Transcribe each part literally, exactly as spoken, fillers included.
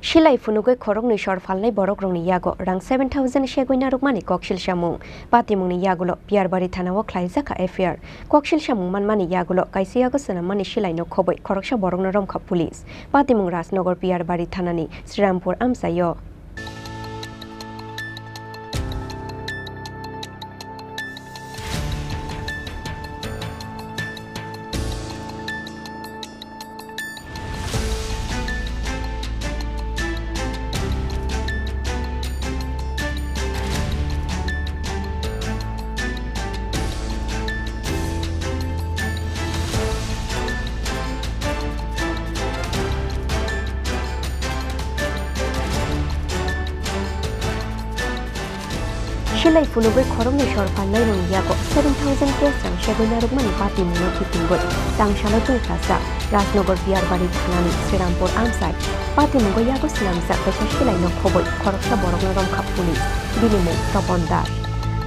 Silai phunugwi khoroknwi sor phalnai borokrokni yago rang seven thousand segwi narwkmani koksil samung. Patimungni yagulo Piyarbari thanao khlaijak kha F I R. Koksil samung manmani yagulo kaisa yago swnammani silaino khobwi khoroksa borokno romkha police. Patimung Rajnagar Piyarbari thanani Srirampur amchaio. Silai phunugwi khoroknwi sor phalnairokni yago seven thousand cash rang segwi narwkmani patimungno kitingwi tangsalo tungphasa Rajnagar Piyarbari thanani Srirampur amchai. Patimungwi yago swnamjak kaisa silaino khobwi khoroksa borokno romkha police, bini mung Topon Das.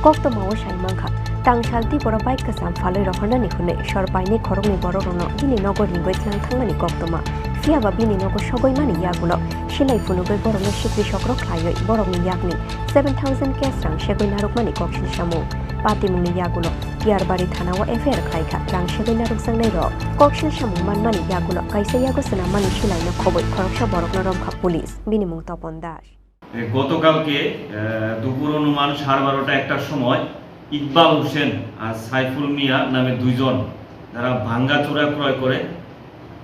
Koktwmao sai mankha, tangsal Tripura bike kwcham phalwi rohornani hwnwi sor painai khoroknwi borokrokno bini nogo ringwi tlang thangmani koktwma. Phiyaba bini nogo sogwi mani yagulo silai phunugwi borokno sikri sokro khlaiwi borokni yakni seven thousand cash rang segwi narwkmani koksil samung. Patimungni yagulo Piyarbari thanao F I R khlaikha rang segwi narwkjaknairok. Koksil samung manmani yagulo kaisa yago swnammani silaino khobwi khoroksa borokno romkha police, bini mung Topon Das. এ, গতকালকে, এ, দুপুর অনুমান সাড়ে বারোটা একটার সময় ইকবাল হোসেন আর সাইফুল মিয়া নামে দুইজন, তারা ভাঙ্গাচুরা ক্রয় করে,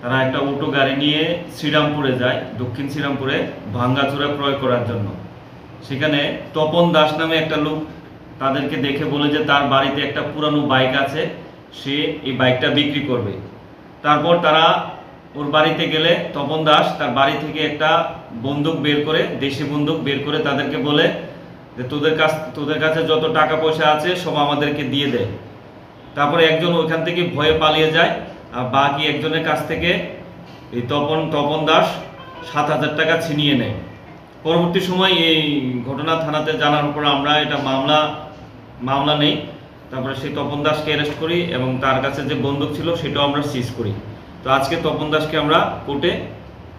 তারা একটা অটো গাড়ি নিয়ে শ্রীরামপুরে যায়, দক্ষিণ শ্রীরামপুরে ভাঙ্গাচুরা ক্রয় করার জন্য। সেখানে তপন দাস নামে একটা লোক তাদেরকে দেখে বলে যে তার বাড়িতে একটা পুরানো বাইক আছে, সে এই বাইকটা বিক্রি করবে। তারপর তারা ওর বাড়িতে গেলে তপন দাস তার বাড়ি থেকে একটা বন্দুক বের করে, দেশি বন্দুক বের করে তাদেরকে বলে যে, "তোদের কাছ, তোদের কাছে যত টাকা পয়সা আছে সব আমাদেরকে দিয়ে দে।" তারপরে একজন ওইখান থেকে ভয়ে পালিয়ে যায়, আর বাকি একজনের কাছ থেকে এই তপন, তপন দাস সাত হাজার টাকা ছিনিয়ে নেয়। পরবর্তী সময় এই ঘটনা থানাতে জানার পর আমরা এটা মামলা, মামলা নেই। তারপরে সেই তপন দাসকে অ্যারেস্ট করি এবং তার কাছে যে বন্দুক ছিল সেটাও আমরা সিজ করি। তো আজকে তপন দাসকে আমরা কোর্টে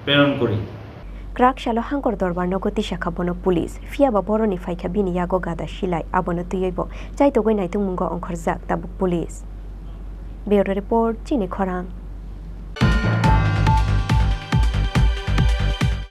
প্রেরণ করি। Kwrak salo Hangkor Dorbar nogo tisa kha bono police, phiyaba boroni phaikha bini yago gada silai, abono twiwi bo chaitogwi naitungmungo ongkhorjak tabuk police. Bureau report, Chini Khorang.